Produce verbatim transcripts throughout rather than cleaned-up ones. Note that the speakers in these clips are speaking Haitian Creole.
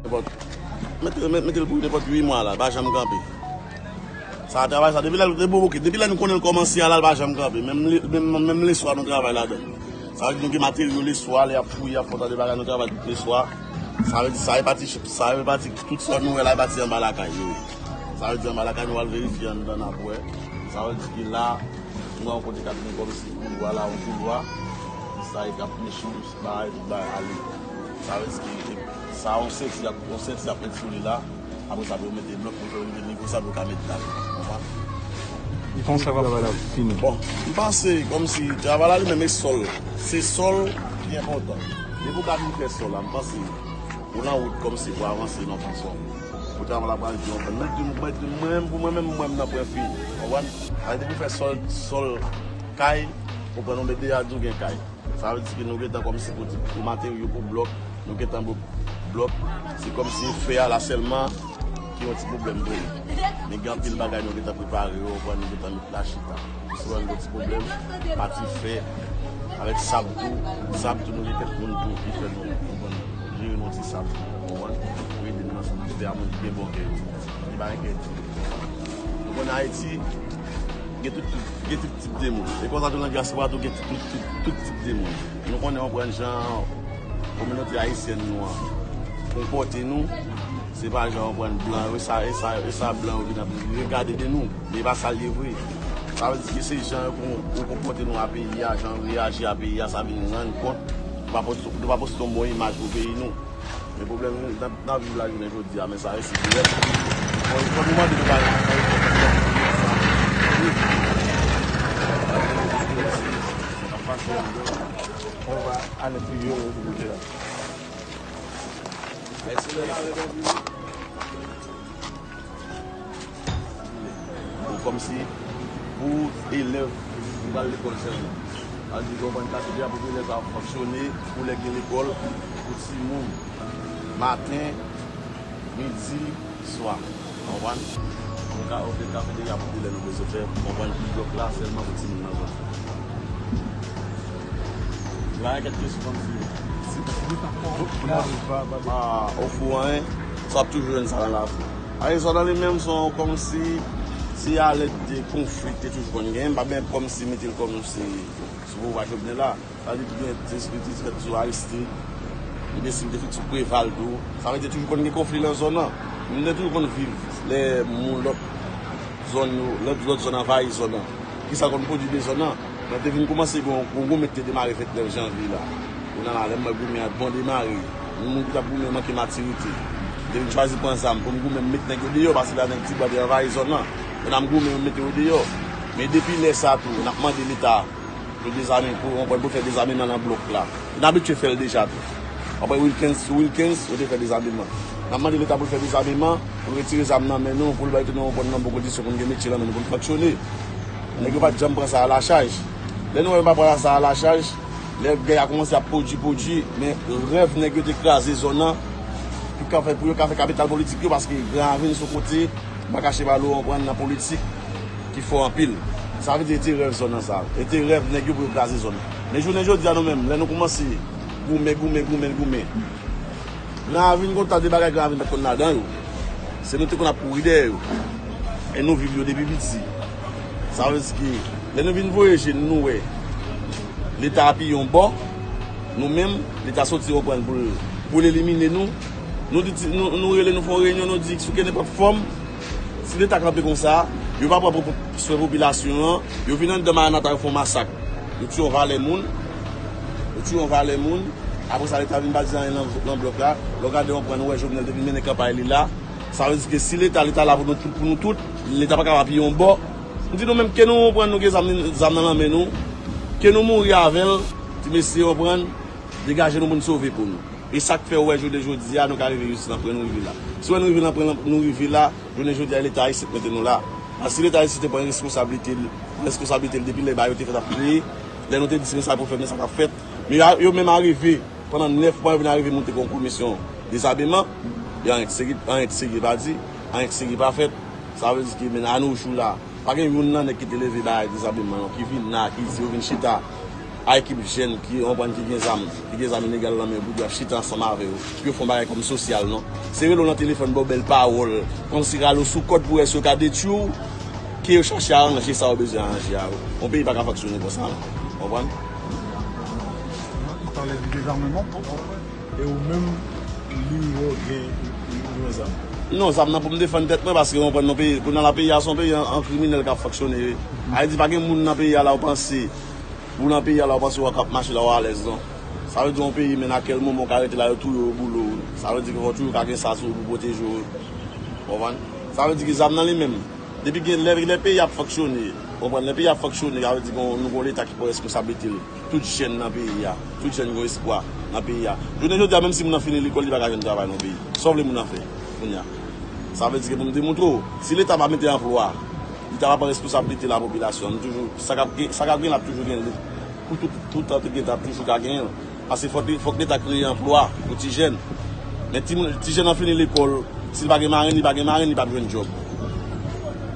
Nenpòt, mete, mete, mete l pou nenpòt uit mwa la, l pa janm kanpe. Sa travay sa, depi lè, depi, ok, depi lè nou konnen l kòmanse a la, l pa janm kanpe. Menm le, menm, menm leswa nou travay ladan. Sa vle di nou gen materyo leswa, lè y ap fouye, y ap fè yon ta de bagay, nou travay tout leswa. Sa vle di sa e pati, sa e pati, tout sa nou wè la, e pati anba lakay yo ye. Sa vle di anba lakay nou al verifye anndan n ap wè. Sa vle di ki la, nou wè yon kote k ap gen kòmsi koulwa la, yon koulwa. Sa e k ap meche, bagay, tout bagay ale. Sa vle di ki sa yon senti, y ap, yon senti y ap met sou li la. Apre sa, pou yo mete blòk, pou yo rive nivo sa, pou yo ka met dal. Konprann? Konsa va fini. Bon, m panse kòmsi travay la li menm e sòl. Se sòl ki enpòtan. Depi w ka vin fè sòl la, m panse ou nan wout kòmsi pou avanse nan fason. Pou travay la pral di yon pwen. Mwen, mwen, mwen, pou mwen menm, mwen, m nan pwen fini. Konprann? Sa vle di pou fè sòl, sòl kay, ou pran yon medya di w gen kay. Sa vle di ke nou gentan kòmsi pou, pou materyo, pou blòk, nou gentan blo-, blòk, se kòmsi fè a la sèlman ki yon ti pwoblèm vre. Men gen anpil bagay nou gentan prepare yo, konprann, nou gentan met la chita. Si w wè nou gen ti pwoblèm, pati fè, avèk sab tou, sab tou nou gen kèk moun tou ki fè nou, konprann, jere nou ti sab, konprann, pou ede nou nan sa n ap fè a, moun ki gen bon kè yo. Li pa enkyete. Nou konn Ayiti, gen tout, gen tout tip de moun. E konsa tou nan dyaspora tou gen tout, tout, tout tip de moun. Nou konnen, konprann, jan kominote ayisyèn nou an konpòte nou, se pa jan, konprann, blan yo, e sa, e sa, e sa blan yo vin ap regade de nou. Men e pa sa l ye vre. Sa vle di ke se jan yo kon-, yo konpòte nou a peyi a, jan yo reyaji a peyi a, sa vin rann kont nou pa poste, nou pa poste yon bon imaj pou peyi nou. Men pwoblèm nou, n ap, n ap viv la jounen jodi a, men sa resi dirèk. Bon, fò nou mande nou pa, on va à l'intérieur de l'hôtel. Ou kòmsi pou elèv ki pral lekòl sèlman. Sa vle di, konprann, kafeterya popilè sa ap fonksyone pou lè gen lekòl pou timoun. Maten, midi, swa. Konprann? Yon ka, yon kafeterya popilè nou bezwen fè, konprann, pou blòk la sèlman pou timoun nan zòn. Gen kèk kesyon kòmsi. Si, si, si, ah, ofri w anyen, sa w ap toujou jwenn sa nan lavi. Arizona li menm se yon kòmsi, se a lèd de konfli ki te toujou konn genyen, m pa byen kòmsi mete l kòmsi sou pouvwa Jovenel la. Sa vle di gen disparitis fèt sou Aristide, li te, li te fèt sou Preval tou. Sa vle di toujou konn gen konfli nan zòn nan. Nou te toujou konn viv lè moun lòt zòn yo, lòt, lòt zòn anvayi zòn nan. Kisa konn pwodui de zòn nan? Mwen te vin koumanse gen yon, yon goumen ki te demare vennèf janvye la. Kounye a la, lè m wè goumen an bon demare, yon moun ki t ap goumen manke matirite. M te vin chwazi pran zam pou m goumen, m met nèg yo deyò, paske la nèg Tibwa te anvayi zòn nan. Kounye a m goumen, m mete yo deyò. Men depi lè sa tou, n ap mande Leta pou dezame, pou, pou, pou fè dezameman nan blòk la. N abitye fè l deja tou. Apre Wilkens, sou Wilkens, yo te fè dezameman. N ap mande Leta pou l fè dezameman, pou l retire zam nan men nou, pou l bay tout nou yon bon, nan bon kondisyon, pou n gen metye nan men nou, pou n fonksyone. Nèg yo pa t janm pran sa a la chaj. Lè nou wè yo pa pran sa a la chaj, lè gè a kòmanse ap pwodui, pwodui, men rèv nèg yo te kraze zòn nan, pou ka fè, pou yo ka fè kapital politik yo, paske Gran Ravin se yon kote, m pa kache ba nou, konprann, nan politik ki fò anpil. Sa vle di, e te rèv zòn nan sa. E te rèv nèg yo pou yo kraze zòn nan. Men jounen jodi a, nou menm, lè nou kòmanse goumen, goumen, goumen, goumen, Gran Ravin gen yon ta de bagay Gran Ravin pa t konn ladan yo. Se nou te konn ap kouri dèyè yo. E nou viv yo depi piti. Sa vle di ke lè nou vin voye je n, nou wè Leta apiye yon bò, nou menm, Leta soti yon pwen pou l, pou l elimine nou. Nou di, nou, nou rele, nou fè yon reyinyon, nou di, sou kenenpòt fòm, si Leta kanpe konsa, yo pa pran pou, pou swen popilasyon an, yo vin anndan Maranata, yo fè yon masak. Yo tiye yon valè moun. Yo tiye yon valè moun. Apre sa, Leta vin pa di anyen nan, nan blòk la. Lè w gade yon pwen, nou wè Jovenel te vin mennen kanpay li la. Sa vle di ke si Leta, Leta la pou nou tout, pou nou tout, Leta pa kapab apiye yon bò. M di nou menm, ke nou pran, nou gen zam, zam nan nan men nou, ke nou mouri avè l, ti mesye, w konprann, degaje nou pou n sove po nou. E sa k fè w wè jounen jodi a, nou ka rive jis nan pwen nou rive la. Si w wè nou rive nan pwen nou rive la, jounen jodi a, Leta isit mete nou la. Paske si Leta isit te pran responsablite l, responsablite l depi lè bagay yo te fèt ap kreye, lè nou te di se konsa pou fèt, men sa k ap fèt. Men yo, yo menm arive, pandan nèf mwa, yo vin arive monte yon komisyon dezameman, e anyen de serye, anyen de serye pa di, anyen de serye pa fèt. Sa vle di ke men a no jou la, pa gen youn nan nèg ki te leve bagay dezameman an, ki vin la, ki di yo vin chita. a ekip jèn ki, w konprann, ki gen zam, ki gen zam ilegal nan men yo, pou yo ap chita ansanm avè yo, pou yo fè yon bagay kòm sosyal, non. Se rele w nan telefòn, ba w bèl pawòl, kòmsi rale w sou kòd pou wè si yo ka detwi w, ke yo chache aranje sa yo bezwen aranje a. Yon peyi pa ka fonksyone konsa, non. W konprann? Il parlait du désarmement. E ou menm, li wè w gen yon zam? Non, zam nan pou m defann tèt mwen, paske w konprann, nan peyi, kounye a la, peyi a se yon peyi an, an kriminèl k ap fonksyone. Ayiti, pa gen moun nan peyi a la, w panse, ou nan peyi a la, w panse w ap mache la, w alèz, non. Sa vle di yon peyi, men nan kèl moman w ka rete la, yo touye w, yo boule w. Sa vle di ke fò toujou ka gen sa sou ou pou pwoteje w. W konprann? Sa vle di ke zam nan li menm, depi gen lè, lè peyi ap fonksyone, w konprann, lè peyi ap fonksyone, sa vle di ke nou gen yon leta ki pran responsablite l. Tout jèn nan peyi a, tout jèn gen espwa nan peyi a. Jounen jodi a, menm si moun nan fini lekòl, li pa ka jwenn travay nan peyi. Sa w vle moun nan fè kounye a? Sa vle di ke pou m demontre w, si leta pa mete anplwa, leta pa pran responsablite lapopilasyon, nou toujou, sa k ap gen, sa k ap gen, l ap toujou gen. Pou tout, tout tan te gen, t ap toujou ka genyen. Paske fòk, fòk leta kreye anplwa pou ti jèn. Men ti, ti jèn nan fini lekòl, si l pa gen marenn, li pa gen marenn, li p ap jwenn djòb.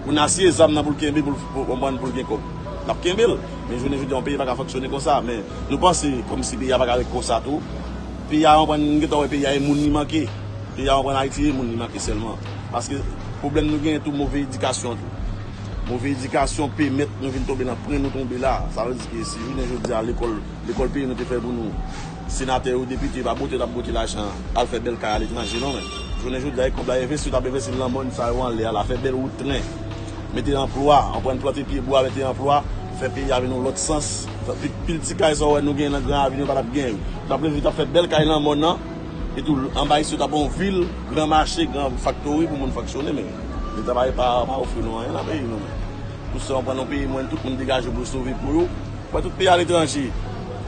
Pou n asiye zam nan pou l kenbe, pou l, pou, konprann, pou l gen kòb. L ap kenbe l. Men jounen jodi a, yon peyi pa ka fonksyone konsa. Men nou panse kòmsi peyi a pa ka ret konsa tou. Peyi a, konprann, nou gentan wè peyi a, e moun li manke. Peyi a, konprann, Ayiti, e moun li manke sèlman. Paske pwoblèm nou genyen tou, move edikasyon tou. Move edikasyon pèmèt nou vin tonbe nan pwen nou tonbe la. Sa vle di ke si jounen jodi a, lekòl, lekòl peyi nou te fè pou nou, senatè yo, depite, pa bote, t ap bote lajan al fè bèl kay aletranje, non, men. Jounen jodi a, e kòb la envesti, t ap envesti nan lanmòn sa yo anlè a la, fè bèl wout tren, mete anplwa, anprann plante pye bwa, mete anplwa, fè peyi a vin yon lòt sans. Pi, pil ti kay sa w wè nou genyen nan Gran Ravin yo pa t ap genyen. T ap leve, t ap fè bèl kay lanmòn nan, etou, anba isit, t ap yon vil, gran mache, gran faktori pou moun fonksyone, men leta pa, pa, pa ofri nou anyen nan peyi nou, men. Pou sa, anprann yon peyi, mwen, tout moun degaje pou yo sove po yo. W ap wè tout peyi aletranje.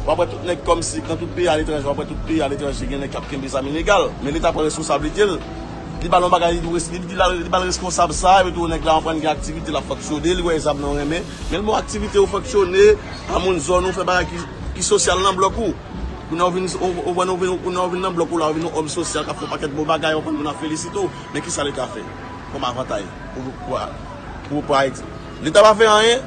W ap wè tout nèg kòmsi, nan tout peyi aletranje, w ap wè tout peyi aletranje, gen nèg k ap kenbe zam ilegal. Men leta pran responsablite l. Li ba l yon bagay, li di, li di, li ba l reskonsab sa, epi tou nèg la anprann gen aktivite l ap fonksyone, li wè zam nan renmen. Men l ba w aktivite ou fonksyone, a moun zòn ou fè bagay ki, ki sosyal nan blòk ou. Kounye a ou vin, ou, ou, ou vin, kounye a ou vin nan blòk ou la, ou vin yon òm sosyal k ap fè yon pakèt bon bagay, ou konn moun ap felisite w. Men kisa leta fè kòm avantay pou, pou, pou, pou Ayiti? Leta pa fè anyen.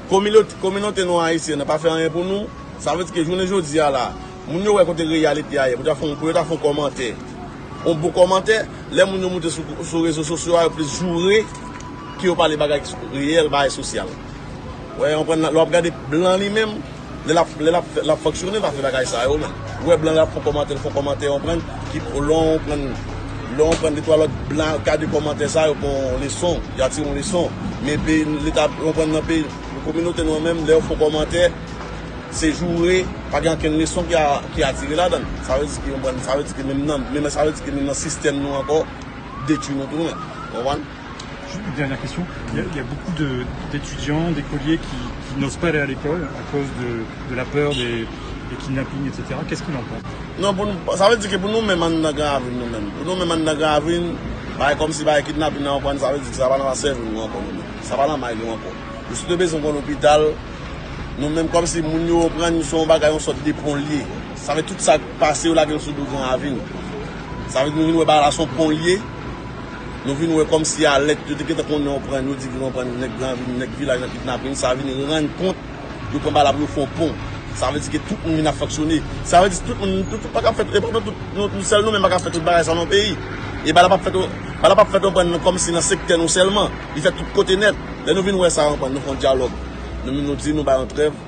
Kominote, kominote nou ayisyen nan pa fè anyen pou nou. Sa vle di ke jounen jodi a la, moun yo wè kote reyalite a ye, pou ta fè, pou yo ta fè yon kòmantè, yon bon kòmantè, lè moun yo moute sou, sou rezo sosyo a, yo plis joure ke yo pale bagay ki reyèl, bagay sosyal. Wè, w konprann, lè w ap gade blan li menm, lè l ap, lè l ap, l ap fonksyone, l pa fè bagay sa yo menm. Ou wè blan l ap fè kòmantè, l fè kòmantè, w konprann, ki lè w konprann, lè w konprann de twa lòt blan gade kòmantè sa yo pran yon leson, y a tire yon leson. Men peyi, leta, w konprann, nan peyi, kominote nou an menm, lè yo fè kòmantè, se joure, pa gen okenn leson ki a, ki a tire ladan l. Sa vle di ke, w konprann, sa vle di ke menm nan, menm sa vle di ke menm nan sistèm nou ankò, detwi nou tou menm. W konprann? Juste une dernière question. Il y a, il y a beaucoup de- d'étudiants, d'écoliers qui, qui n'osent pas aller à l'école à cause de, de la peur des, des kidnappings, et cetera. Qu'est-ce qu'il en pense? Non, pou nou, sa vle di ke pou nou menm anndan Gran Ravin nou menm. Pou nou menm anndan Gran Ravin, bagay kòmsi bagay kidnapin nan, w konprann, sa vle di ke sa pa nan sèvo nou ankò nou menm. Sa pa nan may nou ankò. Nou site bezwen yon lopital, nou menm kòmsi moun yo, w konprann, se yon bagay, yon sòt de pon l ye. Sa vle tout sa k pase, yo lage l sou do Gran Ravin. Sa vle di nou vin wè bagay la se yon pon l ye. Nou vin wè kòmsi alèt, yo te gentan konnen, w konprann, yo di ke, w konprann, nèg Gran Ravin, nèg vilaj nan kidnapin, sa vin rann kont, yo pran bagay la pou yo fè yon pon. Sa vle di ke tout moun vin ap fonksyone. Sa vle di tout moun, tout, tout pa ka fèt, e pa tout, nou, nou sèl nou menm pa ka fè tout bagay sa nan peyi. E bagay la p ap fèt, bagay la p ap fèt, w konprann, kòmsi nan sektè nou sèlman. Li fèt tout kote nèt. Lè nou vin wè sa, w konprann, nou fè yon dyalòg. Nou vin, nou di, nou bay yon trèv,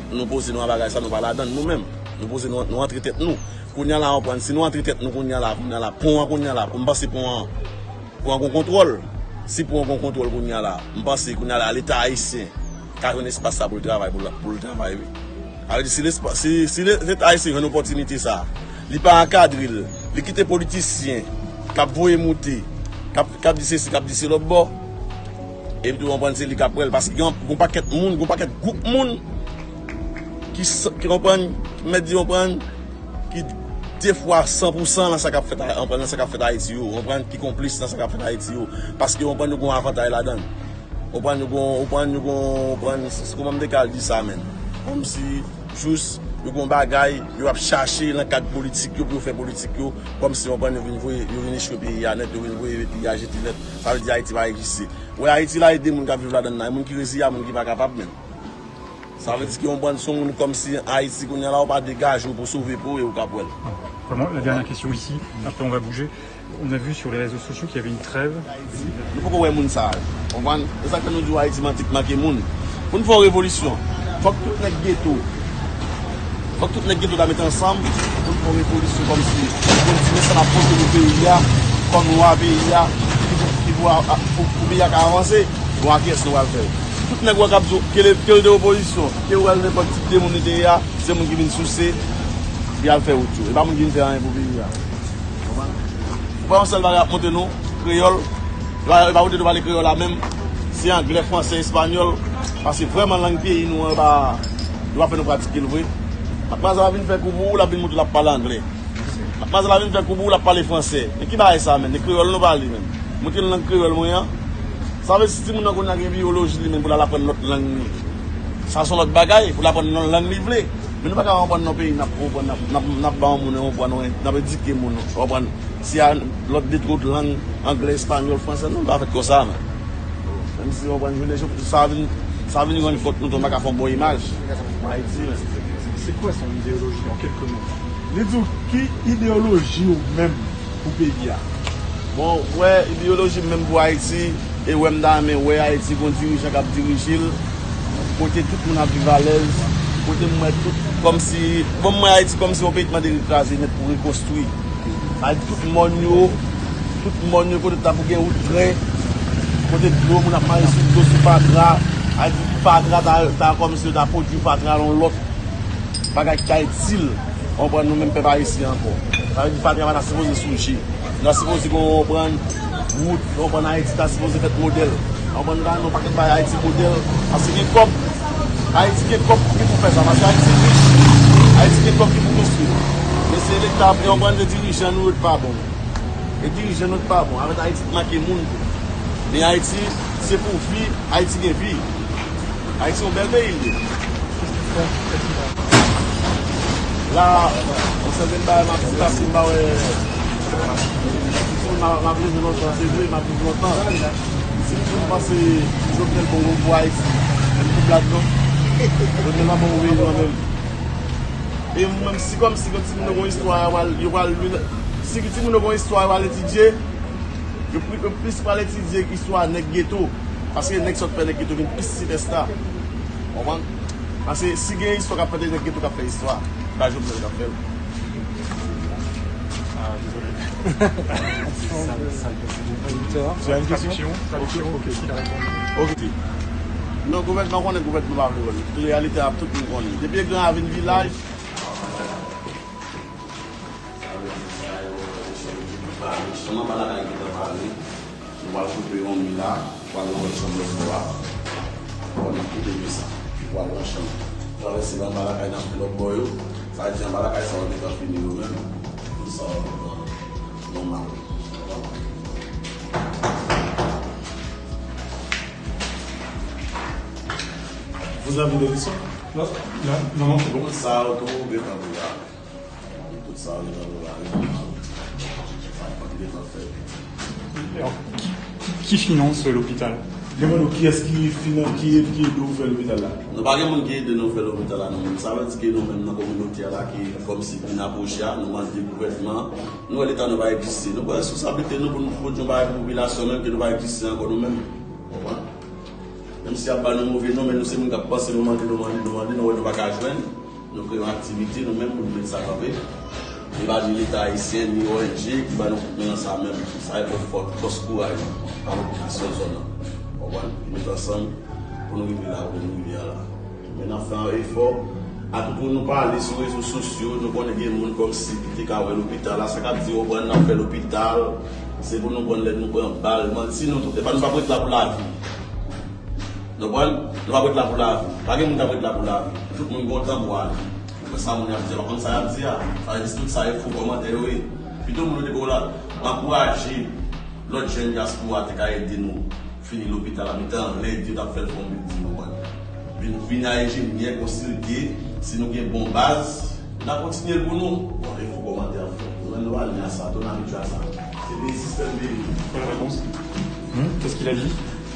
nou poze nou a bagay sa, nou pa ladan l nou menm. Nou poze nou, nou antre tèt nou. Kounye a la, w konprann, si nou antre tèt nou kounye a la, kounye a la, pon an kounye a la, m panse pon an, pon an gon kontwòl. Si pon an gon kontwòl kounye a la, m panse kounye a la, Leta ayisyen ka jwenn espas sa pou l travay, pou l, pou l travay, wi. Sa vle di, si lespa-, si, si le-, Leta ayisyen jwenn opòtinite sa, li pa ankadre l, li kite politisyen k ap voye moute, k ap, k ap di sesi, k ap di se lòt bò, epi tou, w konprann, se li k ap pran l. Paske gen yon, gon pakèt moun, gon pakèt gwoup moun ki, ki konprann, mèt di, konprann, ki de fwa san pou san nan sa k ap fèt, konprann, nan sa k ap fèt Ayiti yo, konprann, ki konplis nan sa k ap fèt Ayiti yo. Paske, konprann, yo gon avantay ladan l. Konprann, yo gon, konprann, yo gon, konprann, se, se kòman m te ka al di sa, menn. Kòmsi, jis, yo gon bagay, yo ap chache nan kad politik yo, pou yo fè politik yo, kòmsi, konprann, yo vin voye, yo vin echwe peyi a nèt, yo vin voye peyi a jete nèt. Sa vle di Ayiti pa egziste. Wè, Ayiti la, e de moun k ap viv ladan l la, e moun ki reziye a moun ki pa kapab, menn. Sa vle di ke yon bann sou moun kòmsi Ayiti kounye a la, ou pa degaje w pou sove peyi w, ou k ap wè l. Vraiment, la dernière question ici, après on va bouger. On a vu sur les réseaux sociaux qu'il y avait une trêve. Nou poko wè moun sa yo. Konprann? E sa k fè nou di w Ayiti manti k manke moun. Pou n fè yon revolisyon, fòk tout nèg geto, fòk tout nèg geto ta met ansanm pou n fè yon revolisyon kòmsi pou n di men sa n ap pote pou peyi a, kòm lwa peyi a, ki pou, ki pou, pou, pou peyi a ka avanse, bon, a kiyès nou pral fè l? Tout nèg w wè k ap di w, ke l, ke l de opozisyon, ke w wè l nenpòt tip de moun li te ye a, se moun ki vin souse, li al fè wout yo. E pa moun ki vin fè anyen pou peyi a. Konprann? Ou pa yon sèl bagay ap montre nou, kreyòl. E pa, e pa kote nou pale kreyòl la menm. Se anglè, fransè, espanyòl. Paske vrèman lang peyi nou an, e pa, yo pa fè nou pratike l vre. Matmwazèl la vin fè kou pou ou, l ap vin montre l ap pale anglè. Matmwazèl la vin fè kou pou ou, l ap pale fransè. Men ki bagay sa menm? E kreyòl nou pale menm. Montre l lang kreyòl mwen an. Sa vle si timoun nan kounye a gen biyoloji li menm pou l al aprann lòt lang li. Sa se yon lòt bagay, pou l aprann nan lang li vle. Men nou pa ka konprann nan peyi n ap konprann, n ap, n ap, n ap ba yon moun yon konprann, n ap edike moun, w konprann. Si a lòt de twòt lang, anglè, espanyòl, fransè, nou pa fèt konsa, men. Menm si w konprann, jounen jodi, sa vin, sa vin rann kont nou tou, nou pa ka fè yon bon imaj. Ayiti, men. C'est quoi son idéologie en quelques mots? Li di w ki ideyoloji w menm pou peyi a? Bon, wè, ideyoloji m menm pou Ayiti, e wè m ta renmen wè Ayiti gon dirijan k ap dirije l, kote tout moun ap viv alèz, kote m wè tout kòmsi, bon, m wè Ayiti kòmsi yon peyi k mande rekraze nèt pou rekonstwi. Sa vle di tout mòn yo, tout mòn yo kote ta pou gen wout trè, kote dlo, moun ap mache sou dlo, sou fatra, sa vle di fatra ta, ta kòmsi yo ta pwodui fatra nan lòt bagay ki ta itil, konprann, nou menm pèp ayisyen ankò. Sa vle di fatra pa ta sipoze souje. Nou ta sipoze konprann wout, konprann Ayiti ta sipoze fèt modèl. Konprann nou ta nan yon pakèt bagay Ayiti modèl. Paske gen kòb, Ayiti gen kòb ki pou fè sa, paske Ayiti rich. Ayiti gen kòb ki pou konstwi. Men se leta, e konprann se dirijan nou yo k pa bon. E dirijan nou k pa bon. Avèk Ayiti k manke moun tou. Men Ayiti, se pou vi, Ayiti gen vi. Ayiti yon bèl peyi l ye. La, yon sèten bagay m ap di la, si m pa wè, si m ap leve lontan, se vre, m ap viv lontan. Si m toujou panse Jovenel bon pou Ayiti, men m tout ladan. Jovenel pa bon pou peyi mwen menm. E mwen menm, si kòmsi gen timoun yo gen istwa, yo pral, yo pral li. Si timoun yo gen istwa, yo pral etidye, yo pli- yo plis pral etidye istwa nèg geto. Paske nèg sòt fè nèg geto vin plis sipèsta. Konprann? Paske si gen istwa k ap fèt, e nèg geto k ap fè istwa. Pa Jovenel k ap fè l. Ah, désolé. Ça, ça, c'est une bonne victoire. Tu as une question? Traduction? Ok, il a répondu. Ok. Non, gouvènman konnen gouvènman pa vle wè l. Reyalite a tout moun konnen. Depi Gran Ravin vilaj. Chan anba lakay gentan pare. Nou pral koupe yon mi la, pral nan lòt chanm lòt bò a. Bon, n ap koupe mi sa. Pral nan chanm. Travèse anba lakay n ap fè lòt bò yo. Sa vle di anba lakay sa yo gentan fini yo menm. Tout sa yo gentan nòmal. Vous avez des leçons? Non, non, non, non, c'est bon. Tout sa yo tou gentan prepare. Tout sa yo gentan prepare. Sa pa t gentan fèt. Alors, qui, qui, qui finance l'hôpital? Demande w kiyès ki finan, ki, ki ede w fè lopital la? Nou pa gen moun ki ede nou fè lopital la, non. Sa vle di ke nou menm nan kominote a la ki kòmsi vin apwoche a, nou mande gouvènman, nou wè leta nou pa egziste. Nou pran responsablite nou pou nou pwodui yon bagay pou popilasyon menm ke nou pa egziste ankò nou menm. Konprann? Menm si y ap ba nou move non, men nou se moun k ap panse, nou mande, nou mande, nou mande, nou wè nou pa ka jwenn. Nou kreye yon aktivite nou menm pou nou met sa kanpe. E pa ni Leta ayisyen, ni O N G ki ba nou kout men nan sa menm. Sa e pou fòs, fòs kouraj a popilasyon zòn nan. Konprann? Ki met ansanm pou nou rive la kote nou rive a la. Men n ap fè yon efò. Akote nou pale sou rezo sosyo, nou konnen gen moun kòmsi ki te ka wè lopital la, sa k ap di yo pran n ap fè lopital, se pou nou pran lè nou pran bal. Manti nou tout, epa nou p ap ret la pou lavi. Nou konprann? Nou p ap ret la pou lavi. Pa gen moun k ap ret la pou lavi. Tout moun gen yon tan pou ale. Ou konprann sa moun y ap di a? Pa konn sa y ap di a? Sa vle di tout sa e fo kòmantè yo ye. Pito moun yo te ko la ankouraje lòt jèn dyaspora te ka ede nou fini lopital la. Nou te anlè di yo t ap fè l fè yon bilding, ou konprann? Vin, vin a enjenyè konsilye, si nou gen bon baz, n a kontinye l pou nou. Bon, e fo kòmantè ap fè. Nou menm nou pa ni a sa, tou n abitye a sa. Se de sistèm peyi. Bonne réponse. Hmm, qu'est-ce qu'il a dit?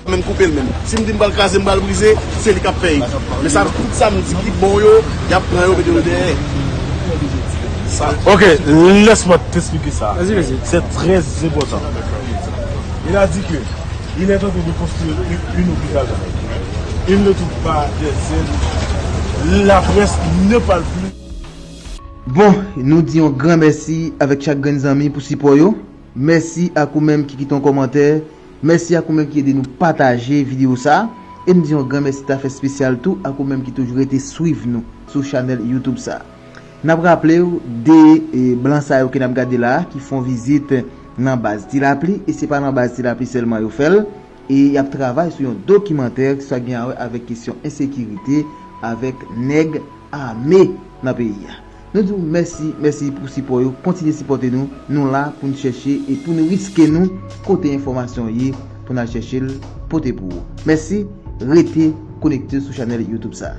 Menm koupe l menm. Si m di m pral kraze, m pral brize, se li k ap pèy. Men sa, tout sa m di ki bon yo, y ap pran yo, mete yo dèyè. Sa. Ok, laisse-moi t'expliquer ça. Vas-y, vas-y. C'est très important. Il a dit que il est en train de construire une, une hôpital. Il ne trouve pas des aides. La presse ne parle plus. Bon, nou di yon gran mèsi avèk chak grenn zanmi pou sipò yo. Mèsi ak ou menm ki kite yon kòmantè. Mèsi ak ou menm ki ede nou pataje videyo sa. E m di yon gran mèsi tafè espesyal tou ak ou menm ki toujou rete swiv nou sou chanèl YouTube sa. N ap raple w de e, blan sa yo ke n ap gade la a, ki fè yon vizit nan baz Ti Lapli, e se pa nan baz Ti Lapli sèlman yo fè l, e y ap travay sou yon dokimantè ki sa gen a wè avèk kesyon ensekirite, avèk nèg ame nan peyi a. Nou di w mèsi, mèsi pou sipò yo, kontinye sipòte nou, nou la pou n chèche e pou n riske nou kote enfòmasyon ye pou n al chèche l pote pou ou. Mèsi, rete konekte sou chanèl YouTube sa.